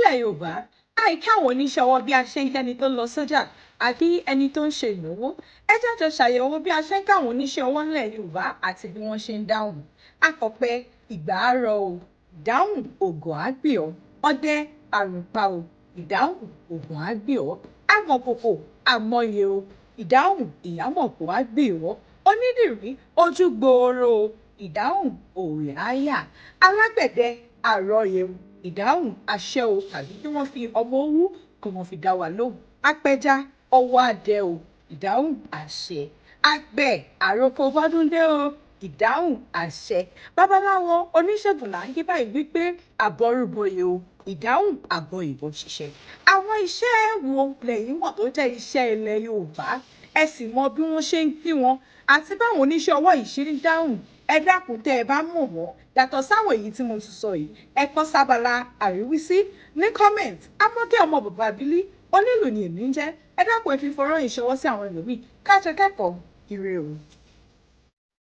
Nílẹ̀ Yorùbá, àìkí àwọn oníṣẹ́ ọwọ́ bí a ṣe ń kẹ́ni tó ń lọ sọ́jà àbí ẹni tó ń ṣe ìnáwó. Ẹ jẹ́ jọ ṣàyẹ̀wò bí a ṣe ń káwọn oníṣẹ́ ọwọ́ nílẹ̀ Yorùbá àti bí wọ́n ṣe ń dáhùn. Akọ̀pẹ, ìgbà á rọ o. Ìdáhùn, ògùn á gbè ọ́. Ọdẹ, àrùnpa o. Ìdáhùn, ògùn á gbè ọ́. Amọ̀kòkò, àmọye o. Ìdáhùn, ìyámọ̀pó á gbè ọ́. Onídìrí, ojú gbooro o. Ìdáhùn, òòyà á yà. Alágbẹ̀dẹ, àrọ̀yè o. Ìdáhùn, àṣẹ o tàbí kí wọ́n fi ọmọ owú kí wọ́n fi dá wa lóhùn. Apẹja, ọwọ́ adẹ o. Ìdáhùn, àṣẹ. Àgbẹ̀, àroko bọ́dúndé o. Ìdáhùn, àṣẹ. Babaláwo, oníṣègùn là ń kí báyìí wípé àbọrúbọyè o. Ìdáhùn, àbọ̀ ìbọn ṣíṣe. Àwọn iṣẹ́ wo lẹ̀yin mọ̀ tó jẹ́ iṣẹ́ ilẹ̀ Yorùbá? Ẹ sì mọ bí wọ́n ṣe ń kí wọn àti báwọn oníṣẹ́ ọwọ́ yìí ṣe ń dáhùn. Ẹ dákun tẹ́ ẹ bá mọ̀ wọ́n. Yàtọ̀ sáwọn èyí tí mo ti sọ yìí, ẹ kọ sábala àríwísí ní comment. Àmọ́kẹ́ ọmọ bàbá Bílí, onílù ni èmi ń jẹ́. Ẹ dákun, ẹ fi fọ́nrán yìí ṣọwọ́ sí àwọn ẹlòmíì. Ká jọ kẹ́kọ̀ọ́. Ire o.